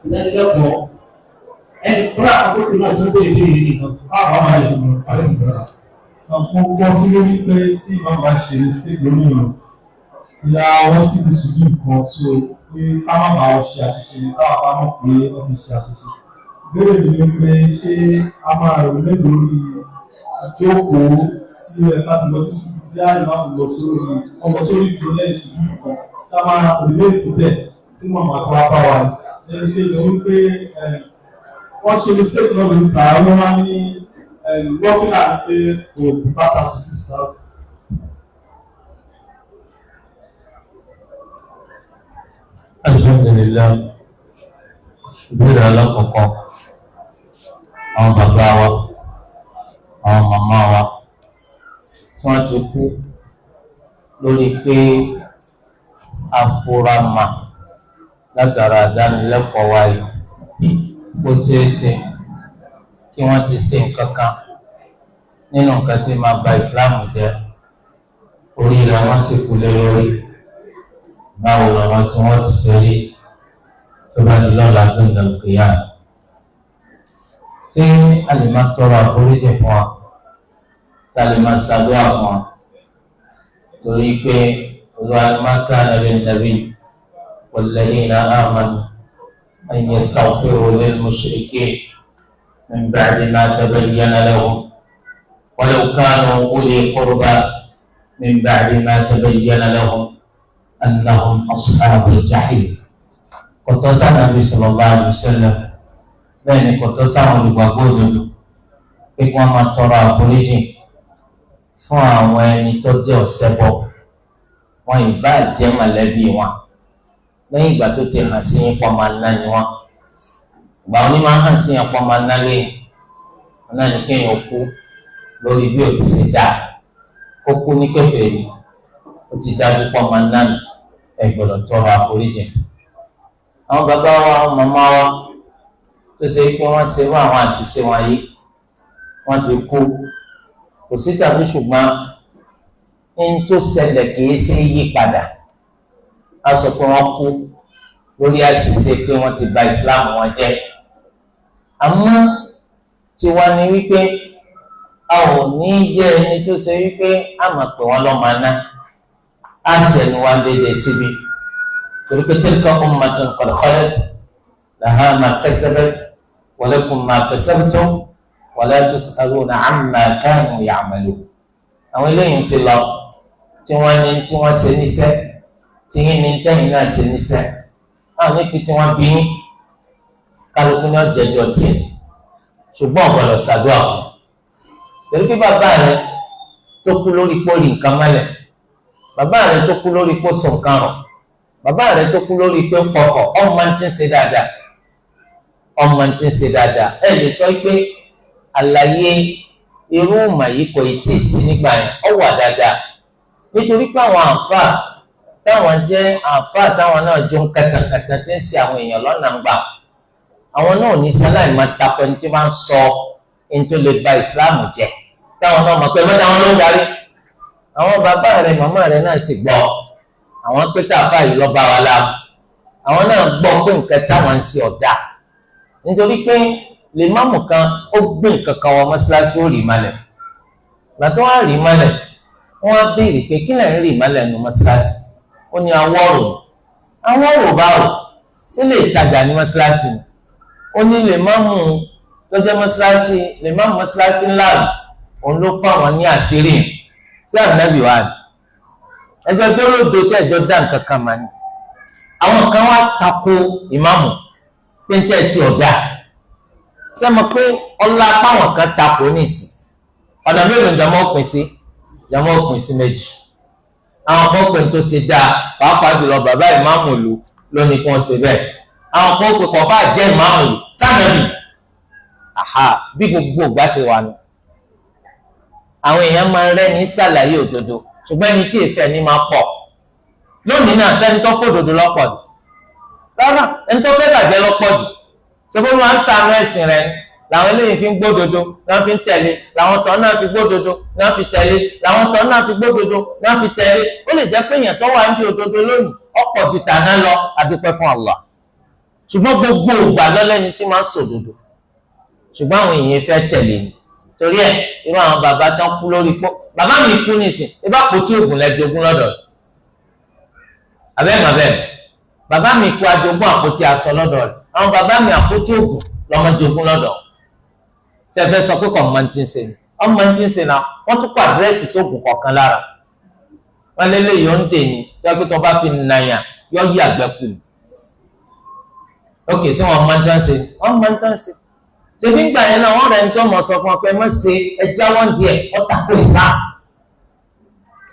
ìdánilẹ́kọ̀ọ́ ẹni kúrò àkókò náà tó bèrè bèrè nìkan. Mo gbọ́ kí ló ní pé tí màá bá ṣe mistake lórí ìrìn ìyá wọn sì ti sùjú kan, so pé ká má bàa ṣe àṣìṣe táwa bá mọ̀ pé wọ́n ti ṣe àṣìṣe. Ìbéèrè mi ni pé ṣé a máa rò lé lórí ìjókòó tí ẹ bá fi lọ sí sùjú bí àyè máa fi lọ sórí ọmọ sórí ìdúró lẹ́yìn sùjú kan, ṣá máa rò síbẹ̀ tí màmá tó wá bá wa ní. Ẹni pé ní wípé wọ́n ṣe mistake náà lórí ta wọ́n máa ní lọ́fíà pé kò bùkátà sùjú sáà. Alhamdulillah, ìbéèrè alákọ̀ọ́kọ́, àwọn bàbá wa, àwọn màmá wa tí wọ́n ti kú lórí pé afurama látara àdánilẹ́kọ̀ọ́ wa yìí, ó ṣeéṣe kí wọ́n ti ṣe nǹkan kan nínú nǹkan tí máa ba ìsìláàmù jẹ́, orí rẹ̀ wọ́n sì kú lé lórí. Báwo lọ́wọ́ tí wọ́n ti ṣe rí tó bá di lọ́la gbẹ̀ngàn kìíyà? Ṣé a lè máa tọrọ àforíjì fún wa? Tá a lè máa ṣàdúrà fún wa? Torí pé Olúwa ni ma kana lin-nabi wal-ladhina amanu an yastaghfiru lil-mushrikeen min ba'di ma tabayyana lahum walau kanu uli qurba min ba'di ma tabayyana lahum annahum ashabul jahim. Kò tọ́ sànàbí sallallahu alaihi wasallam, bẹ́ẹ̀ ni kò tọ́ sáwọn olùgbàgbọ́ òdodo pé kí wọ́n máa tọrọ àforíjì fún àwọn ẹni tó jẹ́ ọ̀ṣẹbọ, wọn ìbá jẹ́ mọ̀lẹ́bí wọn, lẹ́yìn ìgbà tó ti hàn sí yín pọ̀ máa ná ni wọn. Ìgbà wọn ní máa hàn sí yín pọ̀ máa ná lẹ́yìn wọn náà ní kéèyàn kú lórí bí ó ti ṣe dáa, kó kú ní kèfèrí, ó ti dájú pọ̀ máa ná ni, ẹ gbọ́dọ̀ tọrọ àforíjì fún. Àwọn bàbá wa, àwọn màmá wa tó ṣe pé wọ́n ṣe wọ́n àwọn àṣìṣe wọ̀nyí, wọ́n ti kú, kò sí tàbí ṣùgbọ́n ní tó ṣẹlẹ̀ kìí ṣe yí padà. A sọ pé wọ́n kú lórí àṣìṣe pé wọ́n ti bà Islam wọn jẹ́. Àmọ́ tiwa ni wípé a ò ní jẹ́ ẹni tó ṣe wípé a máa pè wọ́n lọ́mọ aná, a ṣẹ̀nu wa déédéé síbi, torí pé tilka ummatun qad khalat laha ma kasabat wa lakum ma kasabtum wa la tus'aluna amma kanu ya'malun. Àwọn eléyìí ti lọ, tí wọ́n ní tí wọ́n ṣe níṣẹ́, tí yín ní tẹ́yìn náà ṣe níṣẹ́, àwọn nífi tí wọ́n bí yín, kálukú ní ọ̀jẹ̀jọ tiẹ̀, ṣùgbọ́n ọ̀gbọ́dọ̀ ṣàdúrà fún un. Torí pé bàbá rẹ tó kú lórí pọ́ọ̀lì nǹkan mọ́lẹ̀, bàbá rẹ tó kú lórí pọ́ọ̀sọ̀ nǹkan rọ̀, bàbá rẹ tó kú lórí pé pọkọ, ọmọ tí ń ṣe dáadáa, ọmọ tí ń ṣe dáadáa. Ẹ lè sọ pé àlàyé irú ìmọ̀ yìí kò tí ì sí nígbà yẹn, ó wà dáadáa, nítorí pé àwọn àǹfààní táwọn jẹ́ àǹfààní táwọn náà jó ń kàtàkàtà tí ń ṣe àwọn èèyàn lọ́nà ń gbà, àwọn náà ní sáláì máa takọ ẹni tí máa ń sọ ẹni tó lè ba ìsìláàmù jẹ́, táwọn náà mọ̀ pé mẹ́ta wọn ló ń darí. Àwọn bàbá rẹ màmá rẹ náà sì gbọ́, àwọn pété àfa yìí lọ bá wa láàmú, àwọn náà gbọ́ pé nǹkan táwọn ń ṣe ọ̀dà, nítorí pé lè máàmù kan ó gbé nǹkan kan wọ mọ́ṣáláṣí, ó rì malẹ̀. Ìgbà tó wá rì malẹ̀, wọ́n á béèrè pé kí lẹ̀ ń rì malẹ̀ nu mọ́ṣáláṣí? Ó ní awọ́rò. Awọ́rò báwò tí lè tajà ní mọ́ṣáláṣí ni? Ó ní lè máàmù lọ́jọ́ mọ́ṣáláṣí, lè máàmù mọ́ṣáláṣí ńlá òun ló fáwọn ní àṣírí sí ànábì wa ni. Ẹjọ́ tó lóde tó ẹjọ́ dá nǹkan kan mà ní. Àwọn kan wá tako ìmáàmù pé ń tẹ̀sí ọ̀dà. Sẹ́mi pé ọlá apáwọn kan tako nísìn, ọ̀nà mélòó jàmọ́ òpin sí? Jàmọ́ òpin sí méjì. Àwọn kan pè tó ṣe dáa, pàápàá jùlọ bàbá ìmáàmù ìlú lónìí kí wọ́n ṣe bẹ́ẹ̀. Àwọn kan pè kọ́ bá jẹ́ ìmáàmù ìlú sànàbì. Àhà, bí gbogbo ògbà ṣe wà nù. Àwọn èèyàn máa ń rẹ́ni ṣàlàyé òdodo, ṣùgbọ́n ẹni tí èèfẹ́ ni máa pọ̀ lónìí náà. Sẹ́ni tó fòdodo lọ́pọ̀ jù rárá, ẹni tó fẹ́ bàjẹ́ lọ́pọ̀ jù. Ṣùgbọ́n wọn á ń sànú ẹ̀sìn rẹ̀ làwọn eléyìí fi ń gbódodo náà fi ń tẹ̀lé, làwọn tọ́ náà fi gbódodo náà fi tẹ̀lé, làwọn tọ́ náà fi gbódodo náà fi tẹ̀lé. Ó lè jẹ́ pé èèyàn tó wà ń di òdodo lónìí ọ̀pọ̀ ju tàná lọ. Adúpẹ́ fún Allah. Ṣùgbọ́n gbogbo ìgbà lọ́lẹ́ni tí máa ń sòdodo, ṣùgbọ́n àwọn èèyàn fẹ́ tẹ̀lé ni. Torí ẹ̀ irú àwọn bàbá tán kú lórí pọ́, bàbá mi kú nísìn, ibà kò tí ògùn lẹ́jọ́gún lọ́dọ̀ rẹ̀. Abẹ́ màbẹ́ bàbá mi kú ajogún àpótí aṣọ lọ́dọ̀ rẹ̀, àwọn bàbá mi àpótí ògùn lọ́mọdógún lọ́dọ̀. Ṣé ẹ fẹ́ sọ pé kò mọ ti ń ṣe ni? Ọmọ ti ń ṣe náà, wọ́n tún kọ àdírẹ́sì sóògùn kọ̀ọ̀kan lára. Wọ́n lélẹ̀ yóò ń dè ní, tí wọ́n bá fi nàyà yọ yí àgbẹ̀kù. Ok, ṣé wọ́n mọ ti ń ṣe? Wọ́n mọ ti ń ṣe. Ṣèbí gbà yẹn náà wọ́n rẹ̀ ń tọ́ mọ̀ sọ fún ọ pé má ṣe ẹja wọ́n di ẹ̀ ọ́tàkó ìsá.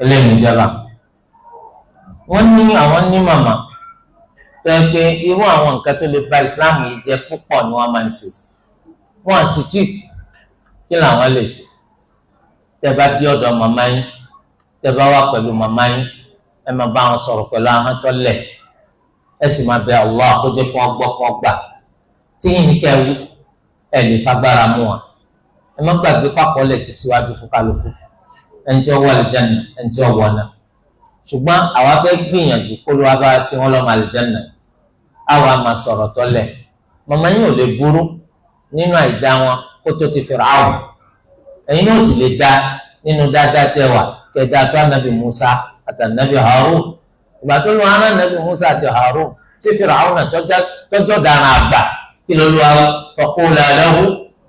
Eléyìí ìjọba. Wọ́n ní àwọn ní màmá tó yẹ pé irú àwọn nǹkan tó lè ba ìsìláàmù yìí jẹ́ púpọ̀ ni wọ́n máa ń ṣe. Wọ́n á sì tí kí làwọn lè ṣe. Tẹ́ bá dé ọ̀dọ̀ màmá yín, tẹ́ bá wà pẹ̀lú màmá yín, ẹ máa bá wọn sọ̀rọ̀ pẹ̀lú ahọ́n tó lẹ̀. Ẹ sì máa bẹ Allah kó jẹ́ kí wọ́n gbọ́ kí wọ́n gbà. Tí yín ní kẹ́ wí, ẹ lè fagbára mú wọn. Ẹ má gbàgbé pápọ̀ lẹ̀ ti síwájú fún kálukú. Ẹni tí ó wọ àlùjánnà, ẹni tí ó wọ náà. Ṣùgbọ́n àwa fẹ́ gbìyànjú kó ló wá bá sí wọn lọ́mọ àlùjánnà. Àwa máa sọ̀rọ̀ tọ́lẹ̀. Màmá yín ò lè burú nínú àìdá wọn kó tó ti Fíráùn. Ẹ̀yin náà sì lè dá nínú dáadáa tẹ wà kẹdá tó ànábì Musa àti ànábì Harun. Ìgbà tó lọ ará ànábì Musa àti Harun sí Fíráùn náà tọ́jọ́ dára àgbà kí ló lọ faqula lahu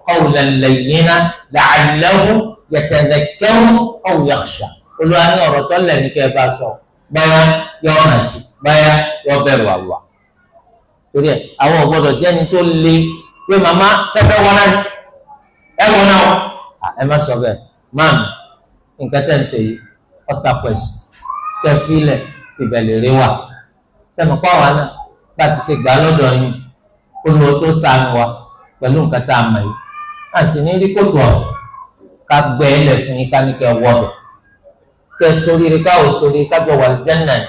qawlan layyinan la'allahu yatadhakkaru aw yakhsha. Olúwa ní ọ̀rọ̀ tọ́lẹ̀ ní kẹ́ ẹ bá sọ, báyà yọ rántí, báyà yọ bẹ̀rù Allah. Torí ẹ̀ àwọn ò gbọ́dọ̀ jẹ́ni tó le pé màmá sẹ́fẹ́ wọn náà ẹ wọn náà ẹ má sọ bẹ́ẹ̀. Máàmù nǹkan tẹ̀ ń ṣe yìí ọ̀tà pẹ̀sì tẹ̀ fílẹ̀ ìbẹ̀lẹ̀ rí wà. Sẹ́mi pàwọn náà bá ti ṣe gbà lọ́dọ̀ yín olùwọ́ tó sànù wa pẹ̀lú nǹkan tá a mọ̀ yìí. A sì ní rí kótó ọ̀fẹ́ ká gbẹ́ ẹ lẹ̀ fún yín ká ní kẹ́ wọ́ bẹ̀. Kẹ́ sóríire káwọ́ sóríire kájọ wà lìjánà yìí.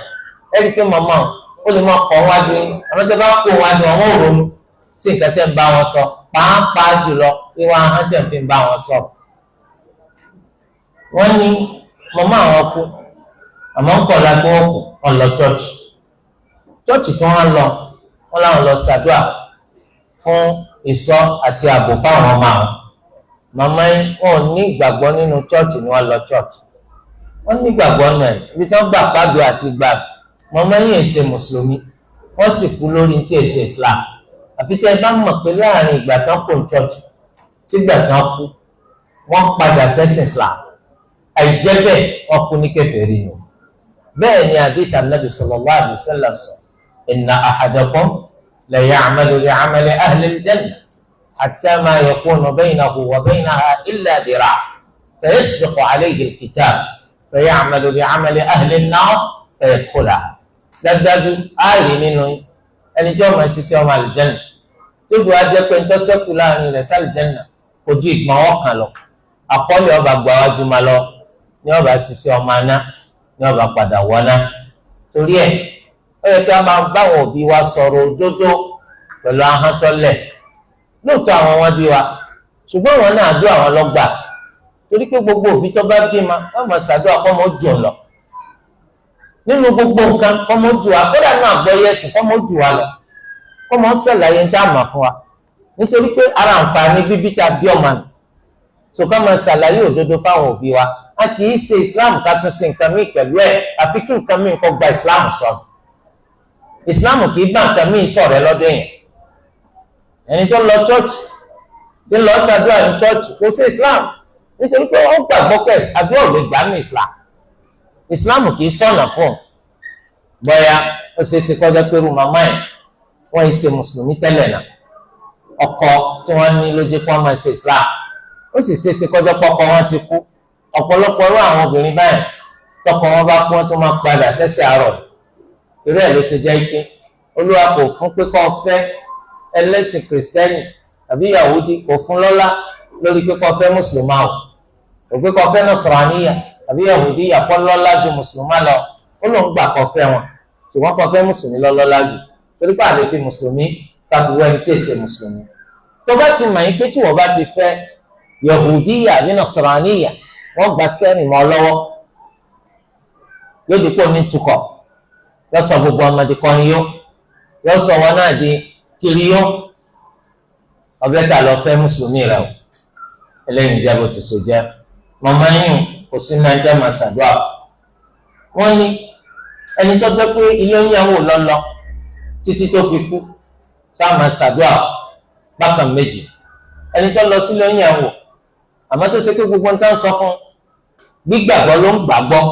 Ẹ rí i pé màmá ó lè má kọ́ wájú yín, àmọ́ tẹ́ bá kó wájú wọn wọ́n ronú sí nǹkan tẹ́ ń bá wọn sọ, pàápàá jùlọ ìwà ahọ́n tẹ́ ń fi bá wọn sọ. Wọ́n ní màmá àwọn kú, àmọ́ ń kọ̀ la tí wọ́n kú, wọ́n lọ chọ́ọ̀chì. Chọ́ọ̀chì tí wọ́n lọ, wọ́n láwọn lọ ṣàdúrà fún ìṣọ́ àti ààbò fáwọn ọmọ àwọn. Màmá yín wọn ò ní ìgbàgbọ́ nínú chọ́ọ̀chì ni wọ́n lọ chọ́ọ̀chì. Wọ́n ní ìgbàgbọ́ náà ibi tí wọ́n gbà pàdé àti gbà. Màmá yín èsè mùsùlùmí, wọ́n sì kú lórí ní tí èsè Islam. Àfi tí ẹ bá mọ̀ pé láàrin ìgbà tán kò ní chọ́ọ̀chì sígbà tán kú, wọ́n padà sẹ́sìn Islam. Àìjẹ́ bẹ́ẹ̀ wọ́n kú ní kèfèrí nù. Bẹ́ẹ̀ ni àdìsí Ànábì sallallahu alaihi wasallam sọ, inna ahadakum la ya'malu bi'amali ahli al-jannah hatta ma yakunu baynahu wa baynaha illa dhira' fayasbiqu alayhi al-kitab faya'malu bi'amali ahli an-nar fayadkhulaha. Dájúdájú ààrẹ nínú ẹni tí wọ́n máa ṣiṣẹ́ ọmọ àlùjẹ́nà tó fi wá jẹ́ pé ń tọ́sẹ́kù láàrin rẹ̀ sálùjẹ́nà kò ju ìgbọ̀n ọkàn lọ. Àkọọ́lẹ̀ ọba gbàwájú máa lọ ní ọba ṣiṣẹ́ ọmọ aná ní ọba padà wọná. Torí ẹ̀ ó yẹ kí a máa báwọn òbí wa sọ̀rọ̀ òdodo pẹ̀lú ahọ́n tọ́lẹ̀. Lóòótọ́ àwọn wọn bí wa, ṣùgbọ́n àwọn náà àdúrà wọn lọ́gbà. Torí pé gbogbo òbí tó bá bímọ wọ́n máa ṣàdúrà kọ́ mọ́ jù lọ. Nínú gbogbo nǹkan kọ́ mọ́ jù wa, kódà náà àgbọ́yé ẹ̀sìn kọ́ mọ́ jù wa lọ. Kọ́ mọ́ ṣàlàyé ń tá àmà fún wa. Nítorí pé ara àǹfààní bíbí ta bí ọmọ nù. So ká máa ṣàlàyé òdodo fáwọn òbí wa. A kì í ṣe Islam ká tún ṣe nǹkan míì pẹ̀lú ẹ̀, àfi kí nǹkan míì kó gba Islam sọ̀rọ̀. Islam kì í bá nǹkan míì sọ̀rọ̀ ẹ lọ́dọ̀ èèyàn. Ẹni tó lọ church, tí ń lọ ṣàdúrà ní church, kò sí Islam. Nítorí pé ó gbàgbọ́ pé àdúrà ò lè gbà ní Islam. Islam kì í sọ̀nà fún un. Bóyá ó ṣe é ṣe kọjá pé irú màmá ẹ̀ wọ́n yìí ṣe mùsùlùmí tẹ́lẹ̀ náà. Ọkọ tí wọ́n ní ló jẹ́ kí wọ́n máa ṣe Islam. Ó sì ṣe é ṣe kọjá pọ́kọ wọn ti kú. Ọ̀pọ̀lọpọ̀ irú àwọn obìnrin báyìí tọkọ wọn bá kú wọn tó máa padà sẹ́sẹ̀ àárọ̀. Torí ẹ̀ ló ṣe jẹ́ pé Olúwa kò fún pé kó fẹ́ ẹlẹ́sìn kìrìsìtẹ́nì àbí Yahudi, kò fún lọ́lá lórí pé kó fẹ́ mùsùlùmá o. Kò pé kó fẹ́ Nasraniya àbí Yahudi yàpọ̀ lọ́lá ju mùsùlùmá lọ. Ó lóun gbà kó fẹ́ wọn, ṣùgbọ́n kó fẹ́ mùsùlùmí lọ́lọ́lá jù. Torí pé àlè fi mùsùlùmí káfí wẹ́n tí èsè mùsùlùmí. Tó bá ti mọ̀ yín pé tí wọ́n bá ti fẹ́ Yahudiya àbí Nasraniya, wọ́n gba stẹ́rìn mọ́ lọ́wọ́. Yóò di kó ní tukọ̀, yóò sọ gbogbo ọmọdé kan yó, yóò sọ wọn náà di Kiri yó ọbẹ̀ tà lọ fẹ́ mùsùlùmí rẹ o. Eléyìí jẹ́ bó ti ṣe jẹ́. Màmá yín kò sí náà máa ṣàdúrà. Wọ́n ní ẹni tó gbé pé ilé oníyàwó lọ́lọ́ títí tó fi kú sáà máa ṣàdúrà bákan méjì. Ẹni tó lọ sílé oníyàwó àmọ́ tó ṣe pé gbogbo ń tán sọ fún gbígbàgbọ́ ló ń gbàgbọ́,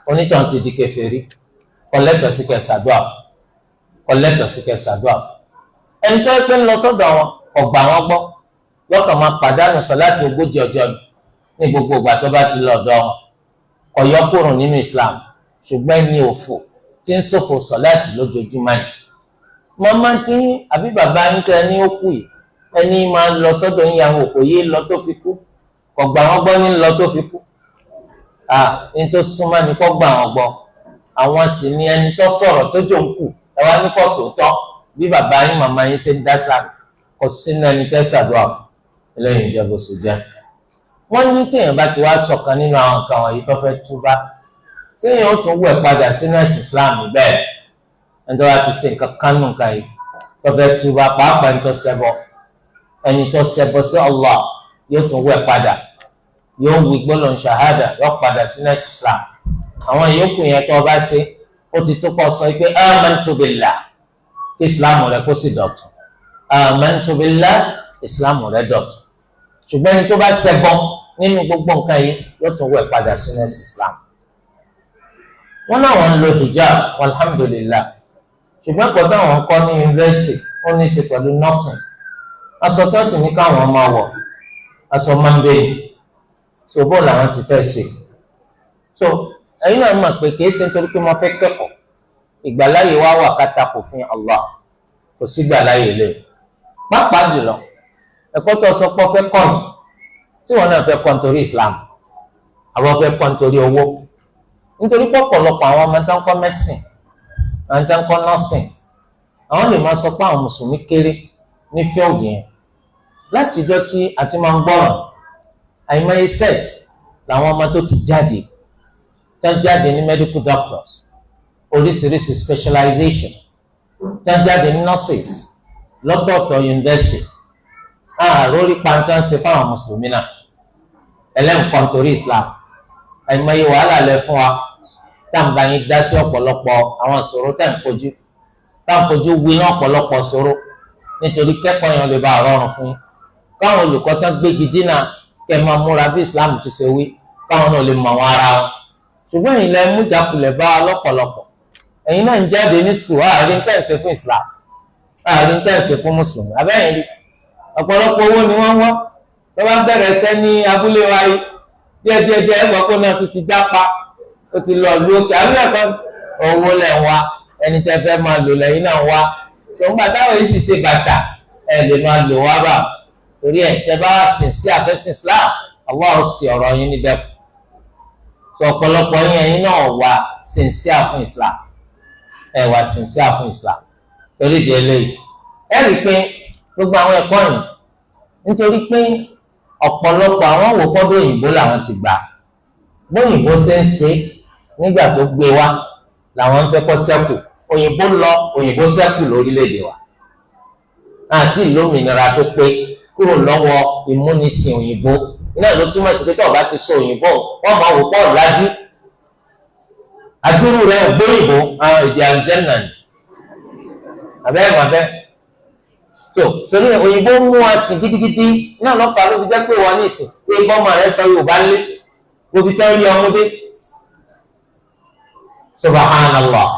onítàn ti di kèfèrí, kọ̀lẹ́tọ̀ sí kẹ́ ṣàdúrà, kọ̀lẹ́tọ̀ sí kẹ́ ṣàdúrà. Ẹni tó pé ń lọ sọ́dọ̀ wọn ọ̀gbà wọn gbọ́, lọ́kàn máa pàdánù sọ̀láàtì 40 ọjọ́ ní gbogbo ìgbà tó bá ti lọ ọ̀dọ̀ wọn, ọ̀yọ́ kúrò nínú Islam, ṣùgbọ́n ẹni òfò tí ń ṣòfò sọ̀láàtì lójoojúmọ́ yìí. Màmá tí àbí bàbá yín tẹ ní ó kù yìí, ẹni máa ń lọ sọ́dọ̀ ìyàwó kò yé lọ tó fi kú, kọ̀gbà wọn gbọ́ ní lọ tó fi kú. Ní tó súnmọ́ ni kọ́ gbà wọn gbọ́, àwọn sì ni ẹni tó sọ̀rọ̀ tó jò ń kù, ẹ wá ní kọ́ sòótọ́ bí bàbá yín màmá yín ṣe ń dá sáà, kò sínú ẹni tẹ́ ṣàdúrà fún. Eléyìí ń jẹ́ bó ṣe jẹ́. Wọ́n ní téèyàn bá ti wá sọ̀kan nínú àwọn nǹkan wọ̀nyí tó fẹ́ túbá, téèyàn ó tún wẹ̀ padà sínú ẹ̀sìn Islam bẹ́ẹ̀. Ẹni tó bá ti ṣe nǹkan kánú nǹkan yìí tó fẹ́ túbá, pàápàá ẹni tó ṣẹbọ, ẹni tó ṣẹbọ sí Allah yóò tún wẹ̀ padà, yóò wí gbólóhùn ṣàhádà, yóò padà sínú ẹ̀sìn Islam. Àwọn ìyókù yẹn tó bá ṣe ó ti tó kọ́ sọ pé amantu billah, kí Islam rẹ kó sì dọ̀tun. Amantu billah, Islam rẹ dọ̀tun. Ṣùgbọ́n ẹni tó bá ṣẹbọ nínú gbogbo nǹkan yìí yóò tún wẹ̀ padà sínú ẹ̀sìn Islam. Wọ́n láwọn ń lo hijab, alhamdulillah, ṣùgbọ́n ẹ̀kọ́ táwọn ń kọ́ ní yunifásitì ó ní í ṣe pẹ̀lú nursing. Aṣọ tó sì ní káwọn máa wọ̀ aṣọ máa ń bẹ́ẹ̀ so bó làwọn ti fẹ́ ṣe. So ẹ̀yin náà mọ̀ pé kìí ṣe nítorí pé mo fẹ́ kẹ́kọ̀ọ́, ìgbàláyè wá wà kátàkù fún Allah, kò sí ìgbàláyè lè. Pàápàá jùlọ ẹ̀kọ́ tó sọ pé fẹ́ kọ́ ni tí wọn náà fẹ́ kọ́ nítorí Islam, àwọn fẹ́ kọ́ nítorí owó. Nítorí pọ̀pọ̀lọpọ̀ àwọn ọmọ tó ń kọ́ medicine, àwọn tó ń kọ́ nursing, àwọn lè máa sọ pé àwọn mùsùlùmí kéré ní field yẹn. Látijọ́ tí a ti máa ń gbọ́ràn, àìmọye set làwọn ọmọ tó ti jáde, tó ń jáde ní medical doctors, oríṣiríṣi specialization, tó ń jáde ní nurses lọ́tọ̀ọ̀tọ̀ university, àròrí pàǹtà ń ṣe fáwọn mùsùlùmí náà ẹlẹ́nkan torí Islam. Àìmọye wàhálà lẹ fún wa táǹbà yín dá sí ọ̀pọ̀lọpọ̀ àwọn ìṣòro tá ń kojú wí ní ọ̀pọ̀lọpọ̀ ìṣòro, nítorí kẹ́kọ̀ọ́ yẹn lè bá rọrùn fún yín, káwọn olùkọ́ tán gbégi dínà kẹ́ máa múra bí Islam ti ṣe wí, káwọn náà lè mọ̀ wọn ara wọn. Ṣùgbọ́n ẹ̀yin lẹ mú jákulẹ̀ bá wa lọ́pọ̀lọpọ̀. Ẹ̀yin náà ń jáde ní sùkúl, àárín tẹ̀sí fún Islam, àárín tẹ̀sí fún mùsùlùmí, abẹ́yẹn rí ọ̀pọ̀lọpọ̀ owó ni wọ́n wá. Tó bá bẹ̀rẹ̀ ẹsẹ̀ ní abúlé wa yìí díẹ̀díẹ̀ díẹ̀ ẹ̀gbọ́n kó náà tún ti jápa, ó ti lọ lu òkè àbí ẹ̀kọ́ owó lẹ̀ ń wá, ẹni tẹ́ fẹ́ máa lò lẹ́yìn náà wá. Tòun gbà táwọn yìí sì ṣe bàtà ẹ̀ lè máa lò wá bà. Torí ẹ̀ tẹ́ bá sìn sí àfẹ́sìn Islam, Allah ó sì ọ̀rọ̀ yín níbẹ̀. Tó ọ̀pọ̀lọpọ̀ yín ẹ̀yin náà wà sincere fún Islam, ẹ̀ wà sincere fún Islam. Torí ìdí eléyìí ẹ̀ rí i pé gbogbo àwọn ẹ̀kọ́ yìí, nítorí pé ọ̀pọ̀lọpọ̀ àwọn wò pọ́ bóyìnbó làwọn ti gbà, bóyìnbó ṣe ń ṣe nígbà tó gbé wá làwọn ń fẹ́ kọ́ sẹ́kù. Òyìnbó lọ, òyìnbó sẹ́kù lórílẹ̀‐èdè wa, àti ìlómìnira tó pé kúrò lọ́wọ́ ìmúnisìn òyìnbó. Iná ló túmọ̀ sí pé tó o bá ti sọ òyìnbó wọ́n máa wò pọ̀ lájú àdúrú rẹ̀ ògbóyìnbó àwọn èdè àlùjànnà ni àbẹ́rẹ́ màbẹ́. So torí òyìnbó mú wa sìn gidigidi náà lọ́fà ló fi jẹ́ pé wọ́n ní ìsìn pé bọ́mọ rẹ̀ sọ Yorùbá lé gbòbí tẹ́ rí ọmọdé. Subhanallah,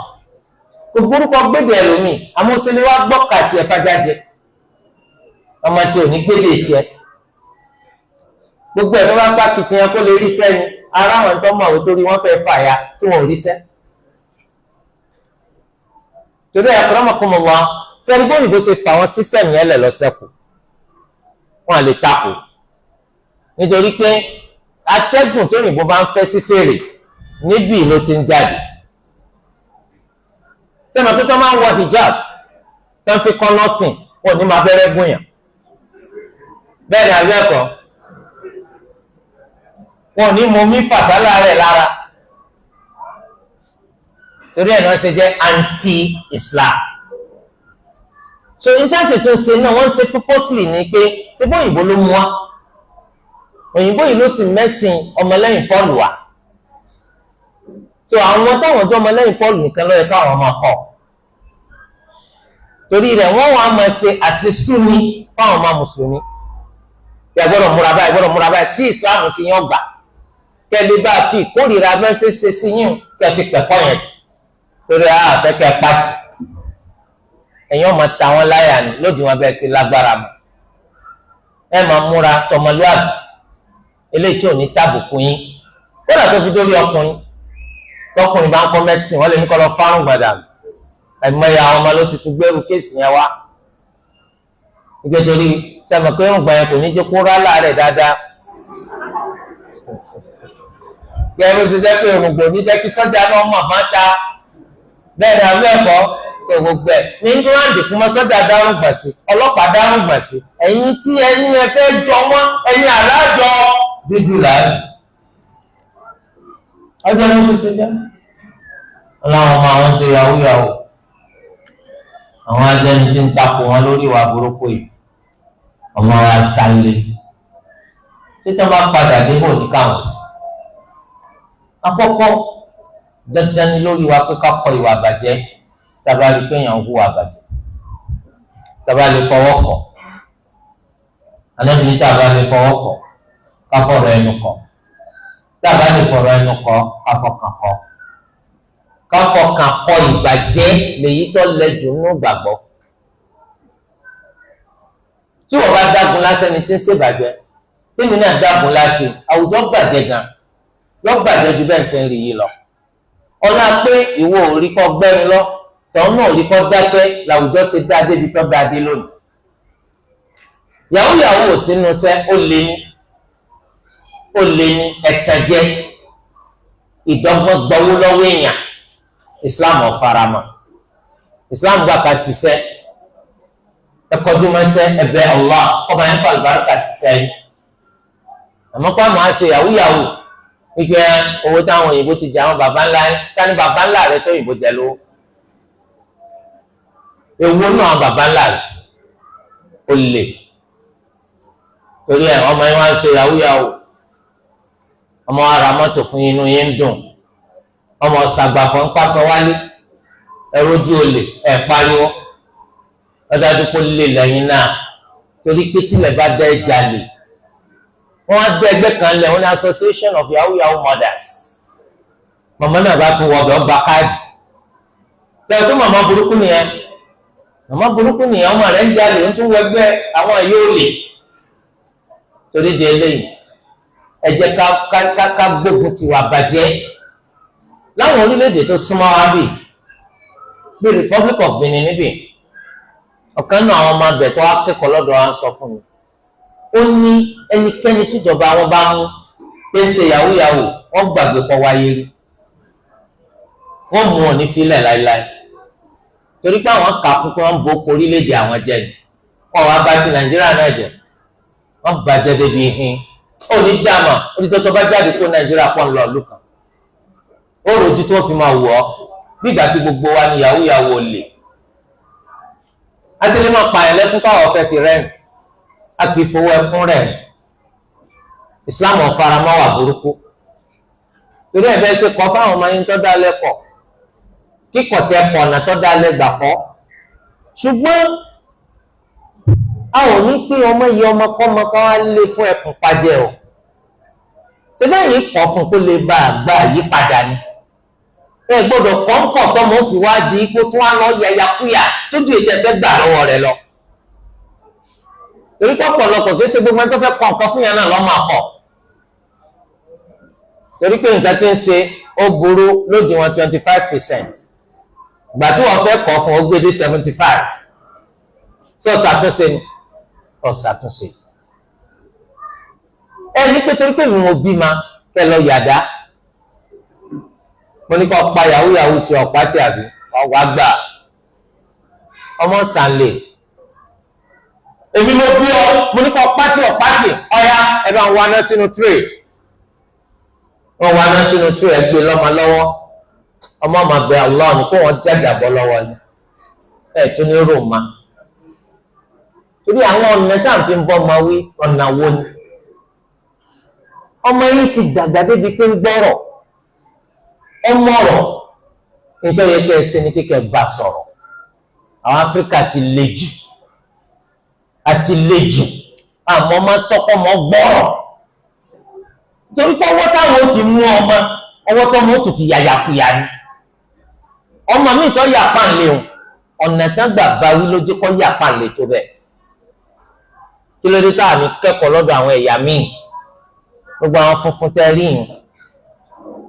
gbogbo orúkọ gbédè ẹlòmíì amósílẹ̀ wa gbọ́kà tiẹ̀ fàjájẹ, ọmọ tí ò ní gbédè tiẹ̀, gbogbo ẹ̀ tó bá pa kìtìyàn kó lè rí sẹ́ni ara àwọn tó mọ̀ torí wọ́n fẹ́ fàya tí wọ́n ò rí sẹ́. Torí akramakumullah, sẹ́ni bóyìnbó ṣe fà wọ́n sísẹ̀mù yẹn lẹ̀ lọ́sẹ̀kù, wọ́n à lè takò, nítorí pé atẹ́gùn tó yìnbó bá ń fẹ́ sí fèrè níbí ló ti ń jáde. Sẹ́mi tó tó máa ń wọ hijab tó ń fi kọ́ nọ́ọ̀sìn, wọn ò ní máa bẹ́rẹ́ gùn yàn, bẹ́ẹ̀ ni àbí ẹ̀kọ́, wọn ò ní mú mi fàṣálà rẹ̀ lára. Torí ẹ̀ náà ṣe jẹ́ anti-Islam. So intanṣi tó ṣe náà wọ́n ṣe purposely ni pé ṣé bó òyìnbó ló mú wa, òyìnbó yìí ló sì mẹ́sìn ọmọlẹ́yìn Paul wá. So àwọn táwọn ọjọ́ ọmọlẹ́yìn Paul nìkan ló yẹ káwọn máa kọ́, torí rẹ̀ wọ́n wàá máa ṣe àṣesúni fáwọn ọmọ mùsùlùmí. Bí a gbọ́dọ̀ múra báyìí, gbọ́dọ̀ múra báyìí tí Islam ti yàn gbà, kẹ́lẹ́ bá fi ìkórìíra mẹ́sẹ̀ ṣe sí yín kẹ́ fi pẹ̀kọ́ yẹn tì, torí àfẹ́kẹ́ pàtì ẹ̀yin ọmọ ta wọn láyà ni lódì wọn bẹ́ẹ̀ sí lágbára mọ́. Ẹ máa múra tọmọlúwàbí eléyìí tí ò ní tàbùkù yín. Kódà tó fi dórí ọkùnrin, tọkùnrin bá ń kọ́ mẹ́tìsìn wọ́n lè ní kọ́ lọ fárùn gbàdà. Ẹ̀mọ́ya àwọn ọmọ ló tuntun gbẹ́rù kéèsì yẹn wá. Ìgbé torí sẹ́mi pé irùngbọ̀n yẹn kò ní jẹ́ kó rá láàrẹ̀ dáadáa. Gẹ́gẹ́ bó ṣe jẹ́ pé irùngbọ̀n ní jẹ́ kí sọ́jà náà mọ̀ bá ta. Bẹ́ẹ̀ ni àbí ẹ̀kọ́ tó gbogbo ẹ̀ ní England kú mọ́ sọ́jà dárùngbọ̀n sí, ọlọ́pàá dárùngbọ̀n sí. Ẹ̀yin tí ẹ̀yin ẹ fẹ́ jọ wọ́n, ẹ̀yin àlájọ dúdú làálù. Ọjọ́ ló ti ṣe jẹ́. Ọlọ́run ọmọ àwọn ṣe yahoo yahoo. Àwọn ajẹni tí ń takò wọn lórí ìwà burúkú yìí, ọmọ wa sálẹ títí wọn bá padà débò ní káwọn sí. Àkọ́kọ́ dandan ni lórí wa pé ká kọ ìwà àbàjẹ́. Tábà rí pé èèyàn ń hùwà àbàjẹ́, tábà lè fọwọ́ kọ̀, anábìíní tábà lè fọwọ́ kọ̀ ká fọ̀rọ̀ ẹnu kọ̀, tábà lè fọ̀rọ̀ ẹnu kọ̀ ká fọkàn kọ̀. Káfọkàn kọ ìbàjẹ́ lèyí tó lẹ jù nínú gbàgbọ́. Tí wọ́n bá dágun lásán ni tí ń ṣèbàjẹ́, tèmi náà dágun lásán, àwùjọ gbàjẹ́ gan, lọ gbàjẹ́ ju bẹ́ẹ̀ ṣe ń rí yìí lọ. Ọlá pé ìwọ ò rí kọ́ gbẹ́rin lọ, tọ́hún náà ò rí kọ́ dákẹ́, làwùjọ ṣe dá débi tó dá dé lónìí. Yahoo yahoo ò sínú iṣẹ́, ó lé ní ẹ̀tànjẹ, ìdọ́gbọ́n gbọ́wó lọ́wọ́ èèyàn. Islam ọ̀farama. Islam gbà ká ṣiṣẹ́, ẹkọjú mẹsẹ ẹ̀bẹ̀ Allah ọba yẹn fàlùbáríkà ṣiṣẹ́ yìí. Àmọ́ kó àmọ́ àṣe yahoo yahoo wípé owó táwọn òyìnbó ti jẹ àwọn baba ńlá yẹn, tani baba ńlá rẹ tó òyìnbó jẹ lówó? Ewu náà àwọn baba ńlá rẹ ó lè. Torí ẹ ọmọ yẹn wá ń ṣe yahoo yahoo, ọmọ ara mọ́tò fún inú yẹn ń dùn, ọmọ ṣàgbàfọ̀ ń pàṣọ wálé, ẹrójú olè ẹ̀ pariwo, ọdájú kó lè lẹ́yìn náà. Torí pé tílẹ̀ bá dá ẹja lè, wọ́n á gbé ẹgbẹ́ kan lẹ̀, wọ́n ní Association of Yahoo Yahoo Mothers. Màmá náà bá tún wọbẹ̀ ọgbà káàdì. Sẹ́yìn tó màmá burúkú nìyẹn, màmá burúkú nìyẹn, ọmọ rẹ̀ ń jalè, ń tún wẹgbẹ́ àwọn yóò lè. Torí di eléyìí, ẹ jẹ́ ká gbógun tiwa bàjẹ́. Láwọn orílẹ̀-èdè tó súnmọ́ wa bì bí Republic of Benin níbì, ọ̀kan náà àwọn ọmọ abẹ tó wá kẹ́kọ̀ọ́ lọ́dọ̀ wa ń sọ fún mi, ó ní ẹnikẹ́ni tíjọba wọn bá mú pé ń ṣe yahoo yahoo, wọ́n gbàgbé kọ́ wáyé rí, wọ́n mú wọn ní fílẹ̀ láéláé, torí pé àwọn kà kún pé wọ́n ń bo oko orílẹ̀-èdè àwọn jẹ ni, wọ́n wá bá ti Nàìjíríà náà jẹ, wọ́n bàjẹ́ débi hin. Ó ní dàmà ó ní tọ́tọ́ bá jáde kó Nàìjíríà pọ̀ ń lọ ìlú kan, ó rojú tí wọ́n fi máa wọ̀ ọ́ bí ìgbà tí gbogbo wa ni yahoo yahoo lè. A sì lè máa pààyàn lẹ́kún káwọn fẹ́ fi rẹ́rìn, a kì í fowó ẹkún rẹ̀. Islam ọ̀faramọ́ wà burúkú. Torí ẹ̀ bẹ́ẹ̀ ṣe kọ́ fáwọn ọmọ yín tó dá lẹ́kọ̀ọ́, kíkọ̀ tẹ kọ̀ ọ̀nà tó dá lẹ́gbà kọ́. Ṣùgbọ́n a ò ní pé ọmọ yìí ọmọ kọ́mọ kan á lé fún ẹkùn pàjẹ́ o. Ṣé bẹ́ẹ̀ yìí kọ́ fún kó lè bá àgbà yípadà ni? Ẹ gbọ́dọ̀ kọ́ńpọ̀ tọmọ fi wá di ipò tó wá lọ yàyàkúyà tó dùn ètò ẹ̀fẹ́ gbà lọ́wọ́ rẹ̀ lọ. Torí pọ̀pọ̀lọpọ̀ kì í ṣe gbogbo ẹni tó fẹ́ kọ́ nǹkan fún yẹn náà lọ́mọ àkọ́. Torí pé nǹkan tí ń ṣe ó burú lódì wọn 25%. Ìgbà tí wọ́n fẹ́ kọ́ fún ó gbé dé 75. Sọ ṣàtúnṣe ni, ọ ṣàtúnṣe. Ẹ ní pé torí pé mi ò bí ma kẹ lọ yàdá. Mo ní kó pa yahoo yahoo ti ọ̀pá tí àbí ọ̀wá gbà ọmọ sànlẹ̀. Èmi mo bí ọ, mo ní kó pátì ọ̀pátì ọ̀ya ẹ bá ń waná sínú tírè. Wọ́n waná sínú tírè, ẹ gbé lọ́mọ lọ́wọ́. Ọmọ ọmọ bẹ Allah ni kó wọ́n jáde àbọ̀ lọ́wọ́ ni. Ẹ tún ní rò ma. Torí àwọn ọ̀nà tá à ń fi bọ́ ọmọ wí ọ̀nà wo ni? Ọmọ yìí ti dàgbà débi pé ń gbọ́rọ̀, ọmọ ọ̀rọ̀ nítorí ẹgbẹ́ ẹsẹ̀ ni kíkẹ́ bá sọ̀rọ̀. Àwọn Áfíríkà ti le jù, àti le jù, àmọ́ máa tọ́kọ́ mọ́ gbọ́rọ̀. Torí pé ọwọ́ táwọn ò fi mú ọmọ, ọwọ́ tó mọ́ ó tún fi yàyàkuyà ni. Ọmọ mi tó yà pàǹlẹ̀ o, ọ̀nà tán gbà bá wí lójú kọ́ yà pàǹlẹ̀ tó bẹ́ẹ̀. Kí ló dé táà ní kẹ́kọ̀ọ́ lọ́dọ̀ àwọn ẹ̀yà míì? Gbogbo àwọn funfun tẹ́ rí yìí,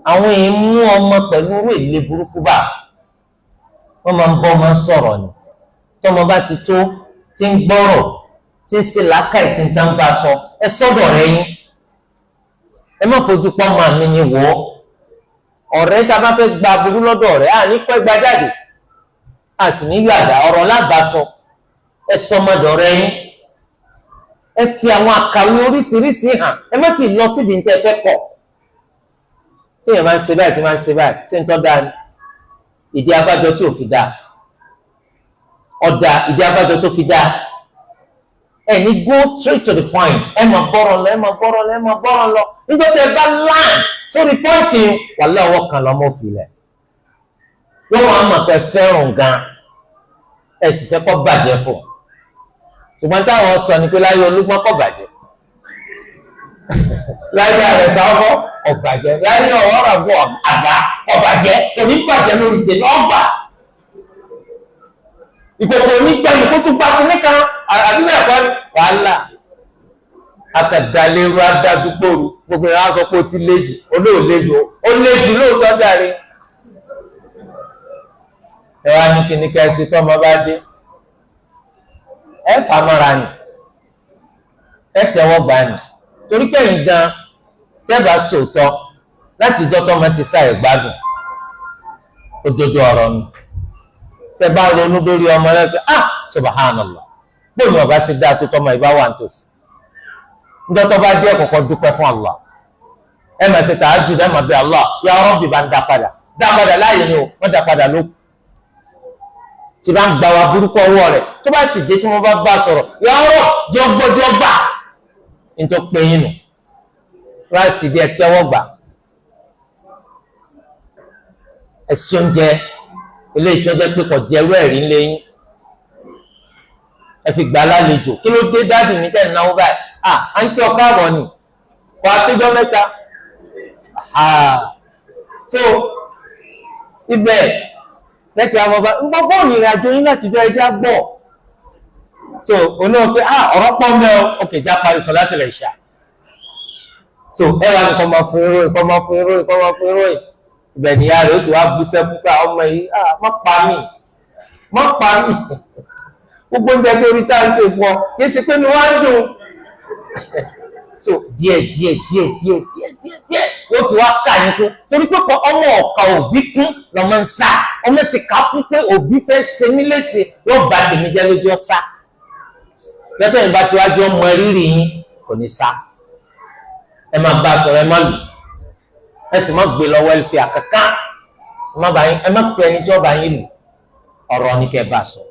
àwọn èèyàn mú ọmọ pẹ̀lú irú èlé burúkú bá wọ́n máa ń bọ́ ọmọ sọ̀rọ̀ ni. Tọ́mọ bá ti tó tí ń gbọ́rọ̀ tí ń ṣe làákà ìsìn tá ń bá sọ, ẹ sọ́dọ̀ rẹ yín, ẹ má fojú pọ́ máa mi ni wò ó. Ọ̀rẹ́ tá a bá fẹ́ gba aburú lọ́dọ̀ rẹ̀ à ní pẹ́ gba jáde, à sì ní yàdá ọ̀rọ̀ lábàásọ. Ẹ sọmọdọ̀ rẹ yín, ẹ fi àwọn àkàwé oríṣiríṣi hàn, ẹ má ti lọ sídìí níta ẹ fẹ́ kọ̀. Téèyàn máa ń ṣe báyìí tí máa ń ṣe báyìí, ṣé ń tọ́ da ni? Ìdí abájọ tí ò fi dáa, ọ̀dà ìdí abájọ tó fi dáa. Ẹ ní go straight to the point, ẹ máa bọ́rọ̀ lọ, ẹ máa bọ́rọ̀ lọ, ẹ máa bọ́rọ̀ lọ. Nígbà tí ẹ bá land sórí pọ́ǹtì, wàlẹ́ ọwọ́ kan lọ́mọ òfìlẹ̀. Wọ́n wàá mọ̀ pé fẹ́ràn gan, ẹ sì fẹ́ kọ́ bàjẹ́ fún un. Ṣùgbọ́n táwọn sọ ni pé láyé olúgbọ́n kọ́ bàjẹ́, láyé àrẹ̀sáfọ́ ọ̀bàjẹ́, láyé ọ̀rọ̀ àgbà ọ̀bàjẹ́, kò ní bàjẹ́ lórí ìjẹ́ ọgbà. Ìkòkò onígbẹ̀mí kó tún bá fún nìkan àbí bẹ́ẹ̀ kọ́ wàhálà. Akàdàlérú adádúgbòrú gbogbo ìyá sọ pé ó ti lé jù, olóòlé jù, ó lé jù lóòótọ́ jàre. Ẹ wá ní kíní kẹsì tọmọ bá dé, ẹ fà mọ́ra nì, ẹ tẹ́wọ́ gbà nì, torí pé ẹ̀yin gan tẹ́bà sòótọ́ láti ìjọ tọmọ ti sá ẹ̀ gbádùn òdodo ọ̀rọ̀ nù. Tẹ́ bá ronú lórí ọmọ rẹ pé ah subhanallah, bóyá ọba ṣe dáa tó tọmọ ìbá wà nítòsí. Níjọ́ tó bá dé ẹ̀kọ́kọ́ dúpẹ́ fún Allah, ẹ máa ṣe tààjù, ẹ máa bẹ Allah, ya Rabbi bá ń dá padà, dá padà láàyè ni o, wọ́n dá padà ló kù. Tí bá ń gba wa burúkú ọwọ́ rẹ̀, tó bá sì dé tí wọ́n bá bá sọ̀rọ̀, ya Rabb jọ gbọ́dọ̀ gbà. Nítorí pé yín nù, ráìsì bí ẹ tẹ́wọ́ gbà, ẹ sí oúnjẹ eléyìí tó jẹ́ pé kò jẹ́rú ẹ̀rí ńlẹ̀ yín, ẹ fi gbà lálejò. Kí ló dé dáàdì mi tẹ̀ ń náwó báyìí? À ń kí ọkọ àbọ̀ ni, kò àtijọ́ mẹ́ta. So ibẹ̀ lẹ́tì àwọn ọba ń gbọ́ bọ́ọ̀lù ìrìn àjò yín láti jọ ẹja gbọ́. So onáwó pé ọ̀rọ̀ pọ̀ mẹ́ o, òkè já parí sọ láti lè ṣá. So ẹ wà ní kọ́ máa fún irú, kọ́ máa fún irú, kọ́ máa fún irú. Ibẹ̀ nìyá rẹ̀ ó ti wá bú sẹ́kún pé ọmọ yìí má pa mí, má pa mí. Gbogbo oúnjẹ tó rí tá à ń ṣe fún ọ, kì í ṣe pé mi wá ń dùn. So díẹ̀ díẹ̀ díẹ̀ díẹ̀ díẹ̀ díẹ̀ díẹ̀ yóò fi wá kà yín kún, torí pé ọmọ ọ̀ka òbí kún lọ́mọ ń sá. Ọmọ ti kà á kún pé òbí fẹ́ ṣe mí léṣe, yóò bá tèmi jẹ́ lójú ọ̀sá. Lọ́tọ̀ yìí bá ti wájú ọmọ rírì yín kò ní sá. Ẹ máa bá a sọ̀rọ̀, ẹ má lù, ẹ sì má gbé lọ́wọ́ ẹ fi àkàkà, ẹ má pe ẹni tí ọba yín lù. Ọ̀rọ̀ ni kẹ́ bá sọ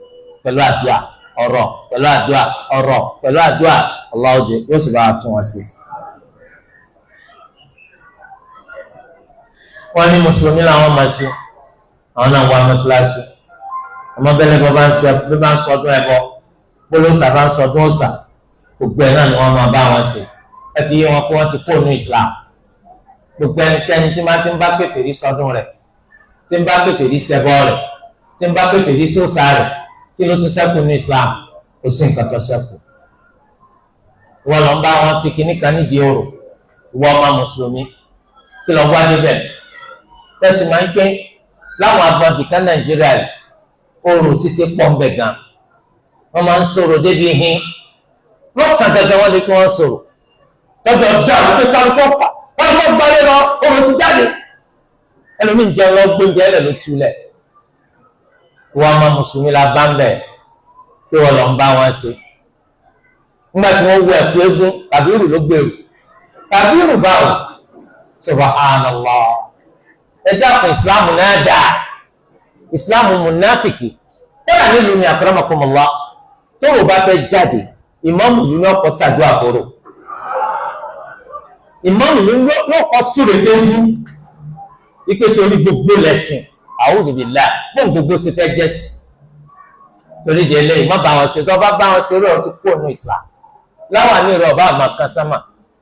pẹ̀lú àdúrà, ọ̀rọ̀ pẹ̀lú àdúrà, ọ̀rọ̀ pẹ̀lú àdúrà, Allah yóò sì bá a tún wọn sí. Wọ́n ní mùsùlùmí làwọn máa ṣe, àwọn náà wá mọ́ṣáláṣí. Ọmọ bẹ́lẹ̀ bọ́ bá ń ṣe bí bá ń sọdún ẹbọ, gbólóòsà bá ń sọdún ọ̀sà, gbogbo ẹ̀ náà ni wọ́n máa bá wọn ṣe. Ẹ fi yé wọn pé wọ́n ti kó ní Islam. Gbogbo ẹnikẹ́ni tí máa ti ń bá kèfèrí sọdún rẹ̀, tí ń bá kèfèrí ṣẹbọ rẹ̀, tí ń bá kèfèrí sóòṣà rẹ̀, kí ló tún ṣẹ́kù ní Islam? Kò sí nǹkan tó ṣẹ́kù. Wọ́n lọ ń bá wọn fi kíní kan nídìí orò, ìwọ ọmọ mùsùlùmí, kí lọ wá níbẹ̀? Tẹ̀sí máa ń pé láwọn agbọ̀nbì kan Nàìjíríà yìí, orò ṣíṣe pọ̀ ń bẹ̀ gan. Wọ́n máa ń sọ̀rọ̀ débi hin. Lọ́sàn-án gẹ́gẹ́ wọ́n lè kí wọ́n sọ̀rọ̀. Lọ́jọ́ dá àwọn tó kálukọ́ pa, wọ́n lọ́ gbalẹ̀ lọ, orò ti jáde. Ẹlòmíì ń jẹun lọ gbóúnjẹ ẹlẹ́ ló túlẹ̀. Ìwọ ọmọ mùsùlùmí la bá ń bẹ̀ kí wọ́n lọ ń bá wọn ṣe. Nígbà tí wọ́n wọ ẹ̀kú eégún, Kàbírù ló gbèrú. Kàbírù báwo? Subhanallah. Ẹ dákun, ìsìláàmù náà dà. Ìsìláàmù mùnáfìkì. Kódà nílùú mi akramakumullah, tóòrò bá fẹ́ jáde, Ìmáàmù ìlú ní ọkọ̀ ṣàdúrà fóró, ìmáàmù ìlú ní ọkọ̀ súre fẹ́ẹ́ ipe torí gbogbo lẹ́sìn. A'udhu billah, bóun gbogbo ṣe fẹ́ jẹ́sìn. Torí di eléyìí, má bá wọn ṣe. Tó bá bá wọn ṣe, rẹ̀ ti kú ònú ìsà láwọn àmì rẹ̀ ọba àmà kan sámà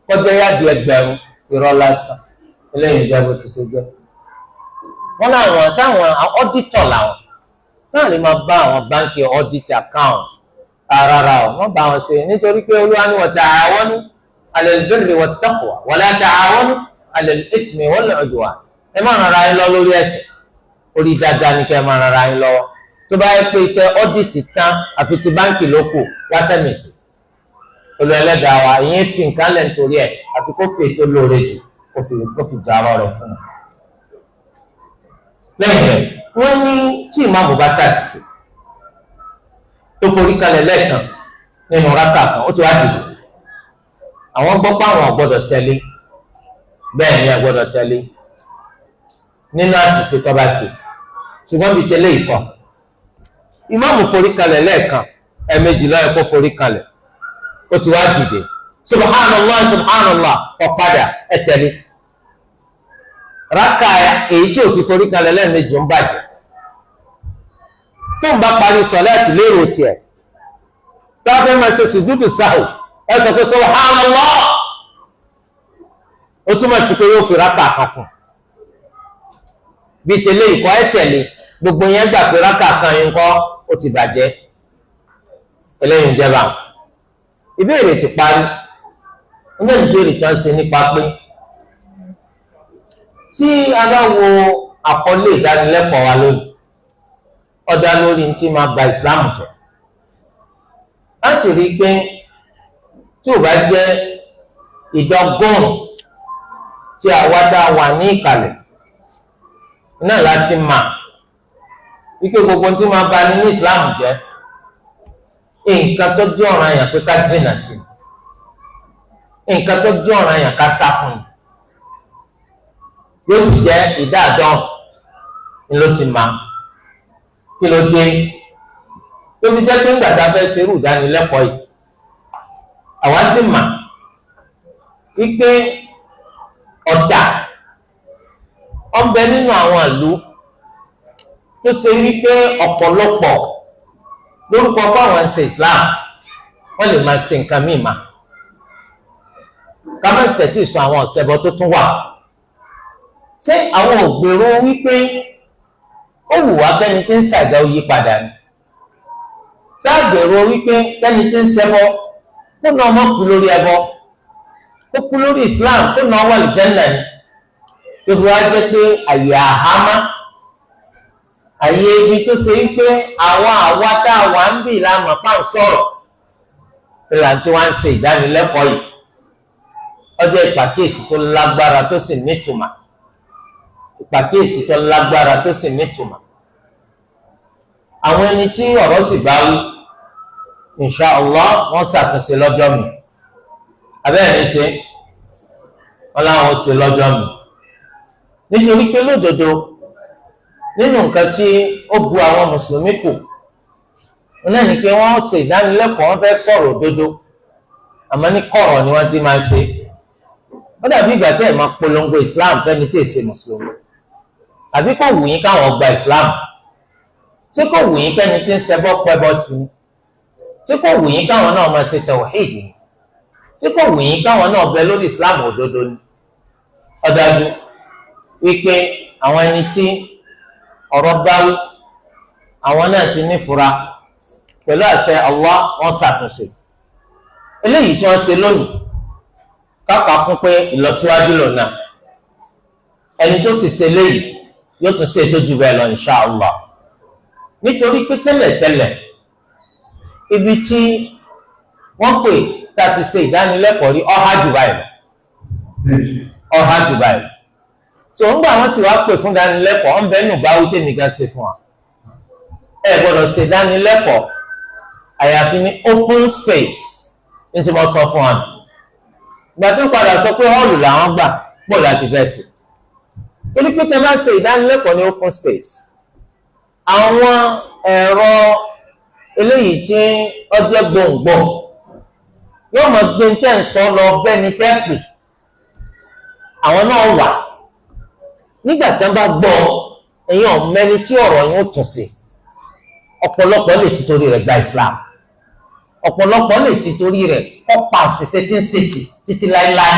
kọjá yá di 1000 irọ́ lásán. Eléyìí jẹ́ bó ti ṣe jẹ́. Wọ́n láwọn sáwọn auditor làwọn sáwọn lè máa bá àwọn báńkì audit account. Rárá o, wọ́n bá wọn ṣe, nítorí pé Olúwa ní wa ta'awanu 'ala al-birri wat-taqwa wa la ta'awanu 'ala al-ithmi wal-'udwan. Ẹ má ràn ara yín lọ lórí ẹ̀ṣẹ̀, orí dáadáa ni kẹ́ ẹ má ràn ara yín lọ́wọ́. Tó bá yẹ pé iṣẹ́ audit tán àfi ti báńkì ló kù, wáṣẹ́mìsì Olú ẹlẹ́dàá wa ìyẹn fi nǹkan lẹ̀ nítorí ẹ̀, àfi kó fi ètò lóore jù kó fi jàrọ̀ rẹ̀ fún un. Lẹ́yìn rẹ̀, wọ́n ní tí ìmáàmù bá ṣàṣìṣe tó forí kalẹ̀ lẹ́ẹ̀kan nínú rákà kan, ó ti wá dìde, àwọn gbọ́ pé àwọn ò gbọ́dọ̀ tẹ̀lé. Bẹ́ẹ̀ ni, ẹ gbọ́dọ̀ tẹ̀lé nínú àṣìṣe tó bá ṣe, ṣùgbọ́n bíi tẹ́lẹ̀ ìkọ́, ìmáàmù forí kalẹ̀ lẹ́ẹ̀kan, ẹ̀ẹ̀mejì ló yẹ kó forí kalẹ̀, ó ti wá dìde, subhanallah subhanallah, ó padà, ẹ tẹ̀lé. Rákà èyí tí ò ti forí kalẹ̀ lẹ́ẹ̀mejì ń bàjẹ́. Tó ń bá parí sọ̀láàtì lérò tiẹ̀, tó a fẹ́ máa ṣe sùjúdù sáhù, ẹ sọ pé subhanallah, ó túmọ̀ sí pé yóò fi rákà kan kún. Bí tẹ̀lé ìkọ́, ẹ tẹ̀lé. Gbogbo yẹn gbà pé rákà kan yín kọ́ ó ti bàjẹ́. Eléyìí ń jẹba. Ìbéèrè ti parí nígbà ìbéèrè tí wọ́n ṣe nípa pé tí a bá wo àkọlé ìdánilẹ́kọ̀ọ́ wa lónìí, ó dá lórí ní tí máa ba ìsìláàmù jẹ́. A sì rí i pé tí ò bá jẹ́ ìdọ́gọ́rùn tí àwa dá wà ní ìkàlẹ̀ náà láti mà wípé gbogbo tí máa ba ní ìsìláàmù jẹ́, nǹkan tó jẹ́ ọ̀ranyàn pé ká jìnnà sí, nǹkan tó jẹ́ ọ̀ranyàn ká sá fún un, yóò sì jẹ́ ìdá àdọ́rùn ni ló ti máa. Kí ló dé tó fi jẹ́ pé ńgbà tá a fẹ́ ṣerú ìdánilẹ́kọ̀ọ́ yìí, àwa sì mà wípé ọ̀tà ọ̀nbẹ nínú àwọn ìlú tó ṣe wípé ọ̀pọ̀lọpọ̀ lórúkọ báwọn ń ṣe Islam, wọ́n lè máa ṣe nǹkan míì mà kámẹ́sẹ̀ tí ì sọ àwọn ọ̀sẹ̀bọ tó tún wà. Ṣé àwọn ògbèrò wípé ó wù wá kẹ́ni tí ń ṣàìdá ó yí padà ni? Ṣáàgbèrò wípé kẹ́ni tí ń ṣẹbọ kó náà mọ́ kú lórí ẹbọ, kó kú lórí Islam, kó náà wà lìjẹ́nà ni? Tó fi wá jẹ́ pé àyè àhámá, àyè ibi tó ṣe wípé àwọn àwa tá a wà ń bì lámà pa ń sọ̀rọ̀ ìlànà tí wọ́n ń ṣe ìdánilẹ́kọ̀ọ́ yìí, ọjọ́ ìpàkíyèsí tó lágbára tó sì nítumọ̀, ìpàkíyèsí tó lágbára tó sì nítumọ̀. Àwọn ẹni tí ọ̀rọ̀ sì bá wí, insha Allah, wọ́n ṣàtúnṣe lọ́jọ́ mi. Abẹ́rẹ́ ní ṣe wọ́n láwọn ṣe lọ́jọ́ mi, nítorí pé lódodo nínú nǹkan tí ó bu àwọn mùsùlùmí kù náà ni pé wọ́n ṣe ìdánilẹ́kọ̀ọ́, wọ́n fẹ́ sọ̀rọ̀ òdodo, àmọ́ ní kọ̀rọ̀ ni wọ́n ti máa ṣe. Ó dàbí ìgbà tẹ́ ẹ̀ máa polongo Islam fẹ́ni tí èsè mùsùlùmí. Àbí kò wù yín káwọn gba Islam? Ṣé kò wù yín kẹ́ni tí ń ṣẹbọ pẹ́bọ tì ní? Ṣé kò wù yín káwọn náà máa ṣe tawhid ni? Ṣé kò wù yín káwọn náà bẹ lórí Islam òdodo ni? Ó dájú wípé àwọn ẹni tí ọ̀rọ̀ báwí, àwọn náà ti nífura. Pẹ̀lú àṣẹ Allah, wọ́n ṣàtúnṣe eléyìí tí wọ́n ṣe lónìí, kápá kún pé ìlọsíwájú lòna. Ẹni tó sì ṣe léyìí yóò tún ṣe tó ju bẹ́ẹ̀ lọ insha Allah, nítorí pé tẹ́lẹ̀tẹ́lẹ̀ ibi tí wọ́n pè tá a ti ṣe ìdánilẹ́kọ̀ọ́ rí ọ̀há jù báyìí lọ, ọ̀há jù báyìí lọ. Tó ń gbà wọ́n sì wá pè fún ìdánilẹ́kọ̀ọ́ ọ̀nbẹ nù báwí tèmi gan ṣe fún wa, ẹ gbọ́dọ̀ ṣe ìdánilẹ́kọ̀ọ́ àyàfi ní open space. Ní tí mo sọ fún wa, ìgbà tó padà sọ pé hall làwọn gbà pọ̀ láti fẹ́ sí, torí pé tẹ bá ṣe ìdánilẹ́kọ̀ọ́ ní open space, àwọn ẹ̀rọ eléyìí tí ọjọ́ gbòǹgbò Yóò máa gbé ní tẹ́ ń sọ lọ bẹ́ni tẹ́ pè. Àwọn náà wà nígbà tí wọ́n bá gbọ́ ẹ̀yin ọ̀mẹ́ni tí ọ̀rọ̀ yín ó tún sí. Ọ̀pọ̀lọpọ̀ lè ti torí rẹ̀ gba Islam, ọ̀pọ̀lọpọ̀ lè ti torí rẹ̀ ọ̀pá àṣìṣe tí ń ṣètì títí láéláé.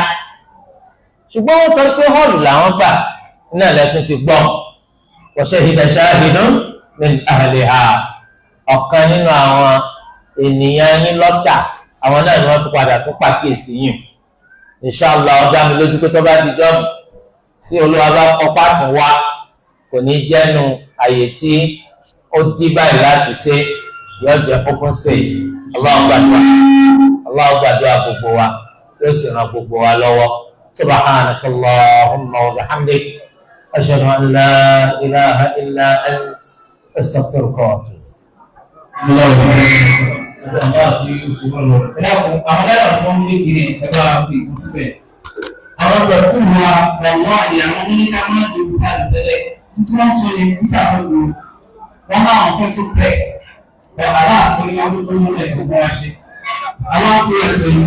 Ṣùgbọ́n wọ́n sọ pé họ́ọ̀lù làwọn gbà náà lẹ́tún ti gbọ́. Wa shahida shahidun min ahliha, ọ̀kan nínú àwọn ènìyàn yín lọ́tà, àwọn náà ni wọ́n tún padà tún pàkíyèsí yìí. Inshallah, ó dá mi lójú pé tó bá di jọ́ tí Olúwa bá kọ́ pàtó wá, kò ní jẹ́nu àyè tí ó dí báyìí láti ṣe, yóò jẹ́ open space. Allah gbàdúrà, Allah gbàdúrà gbogbo wa, yóò sì ràn gbogbo wa lọ́wọ́. Subhanaka Allahumma wa bihamdik, ashhadu an la ilaha illa ant, astaghfiruka wa atubu. Àwọn dára tí wọ́n ń gbé kiri ẹ bá fi ìkún síbẹ̀. Àwọn pẹ̀lú wa ọ̀wọ́ ìyàwó ní ká má dogun káàdì tẹ́lẹ̀ tí wọ́n sọ yẹn ní sàṣọ́gbó wọn láwọn fẹ́ tó pẹ́ ọ̀ aláàfin wọn tó tó múlẹ̀ gbogbo wa ṣe. Àwọn akó ẹsẹ̀ yìí.